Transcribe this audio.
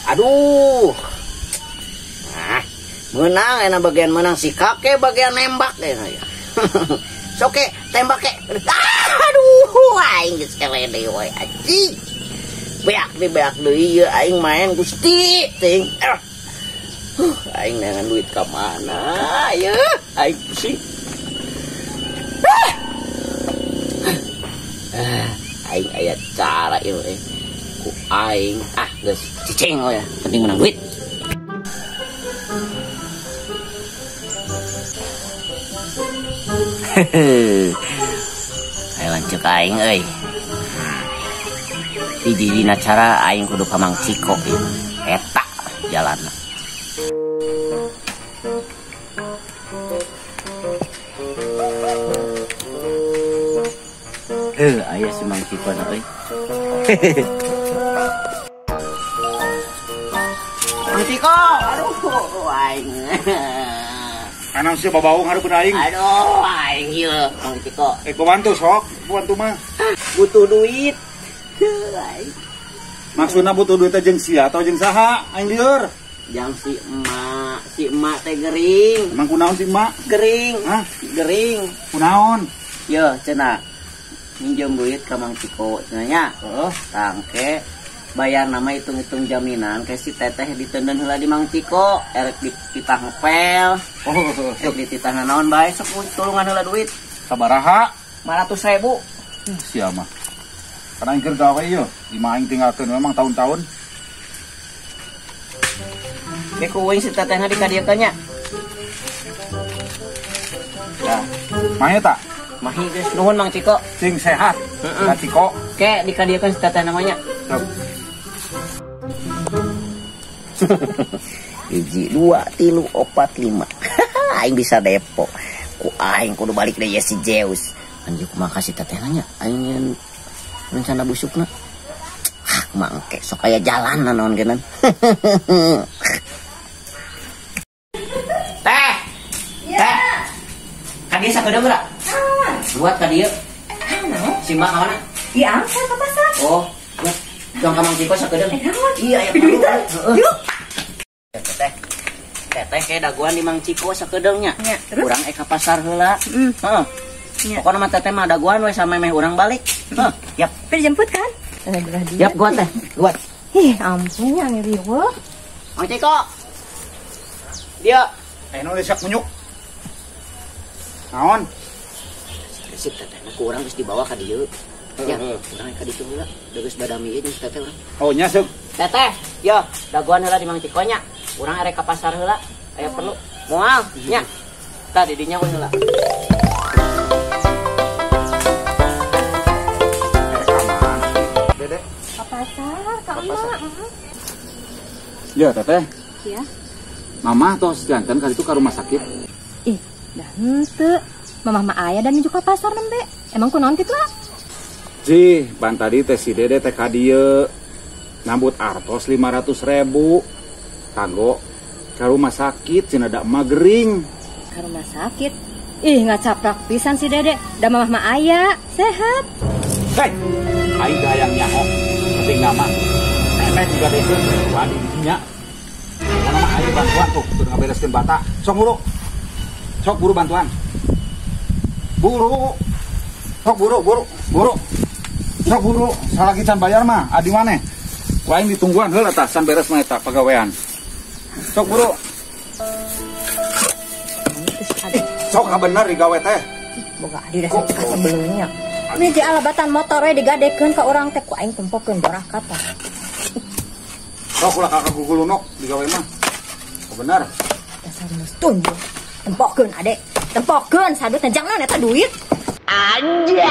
Aduh. Nah, menang enak bagian menang si kakek bagian nembak deh. Soke tembak ke. Aduh, aing geus kelede we anjing. Beak deui ieu aing main Gusti ting. Aing neangan duit ka mana ya? Aing pusing. Aing aya cara ieu euy. Ku aing ah geus cicing we ya, penting menang duit. Ayo lanjut aing euy. Hiji-hijina cara aing kudu ka Mang Ciko ieu. Eta jalanna. Aya si Mang Ciko na euy. Mang Ciko, aduh aing. Anang sih babaung hareupeun aing. Aduh, aing ieu Mang Ciko. Ku bantu sok, ku bantu mah. Butuh duit. Maksudna butuh duit teh jeung sia atau jeung saha? Aing lieur. Jang si emak teh gering. Emang kunaon si emak? Gering. Hah? Gering. Kunaon? Yo, cenah. Minjem duit ka Mang Ciko cenah nya. Heeh. Tangke bayar nama hitung-hitung jaminan ke si teteh ditenden heula di Mang Ciko, erek dititah ngepel. Oh, erek dititah naon bae sok tulungan heula duit. Sabaraha? 500.000. Sia mah. Karena aing keur gawe ieu, lima aing tinggalkeun memang tahun-tahun. Ke ku euy si tetehna dikadiekeun nya. Ya. Mahi ta? Mahi geus nuhun Mang Ciko. Sing sehat. Heeh. Ka Ciko. Ke dikadiekeun si teteh namanya. Hiji, 2, 3, 4, 5. Aing bisa depo. Ku aing kudu balik deui ya si Zeus. Anjir kumaha si teteh nanya. Aing nyeun rencana busukna. Ah, mangke sok aya jalan naon geunan. Teh. Ya. Teh. Ka dieu sakedeung geura? Buat ka dieu. Si Mak ka mana? Iya, angkat ka pasar. Oh, buat. Dong ka Mang Ciko sakedeung. Iya, ya. Duitan. Yuk. Teteh. Teteh kayak daguan di Mang Ciko sakedeung nya. Ya, terus? Urang ka pasar heula. Heeh. Ya. Pokokna mah teteh mah daguan we samemeh urang balik. Heeh, yap. Tapi dijemput kan? Yap, gua teh. Gua. Ih, ampun yang riweuh. Mang Ciko. Dia. Nu siap munyuk. Naon? Sip teteh, ku urang geus dibawa ka dieu. Ya, urang ka ditu heula. Da geus badami ieu jeung si teteh urang. Oh, nya seuk. Teteh, yo, daguan heula di Mang Ciko nya. Urang erek ka pasar heula. Aya perlu. Moal, nya. Tah di dinya we heula. Dede. Ka pasar, ka emak. Ya, teteh. Ya. Mama tos jantan ka ditu ka rumah sakit. Ih, dah henteu. Mamah mah aya dan nuju ka pasar nembe. Emang kunaon kitu ah? Jih, ban tadi teh si Dede teh ka dieu nambut artos 500.000 kanggo ka rumah sakit cenah da emak gering. Ka rumah sakit? Ih, ngacaprak pisan si Dede. Da mamah mah aya, sehat. Hei, aing teh hayang nyaho. Penting nama. Teteh juga dekeun wadi dinya. Pokona mah aing bantuan tuh kudu ngabereskeun bata. Sok buru. Sok buru bantuan. Buru. Sok buru, buru, buru. Sok buru, salagi can bayar mah, adi maneh. Ku aing ditungguan heula tah can beres mah eta pagawean. Sok buru. Sok bener digawe teh. Boga adi dasar sebelumnya. Ini di alabatan motor we digadekeun ka urang teh ku aing tempokeun borah kata. Sok ulah kakak gugulunok digawe mah. Bener. Dasar mustun. Tempokeun adek. Tempokeun sadut jangan eta duit. Anjay.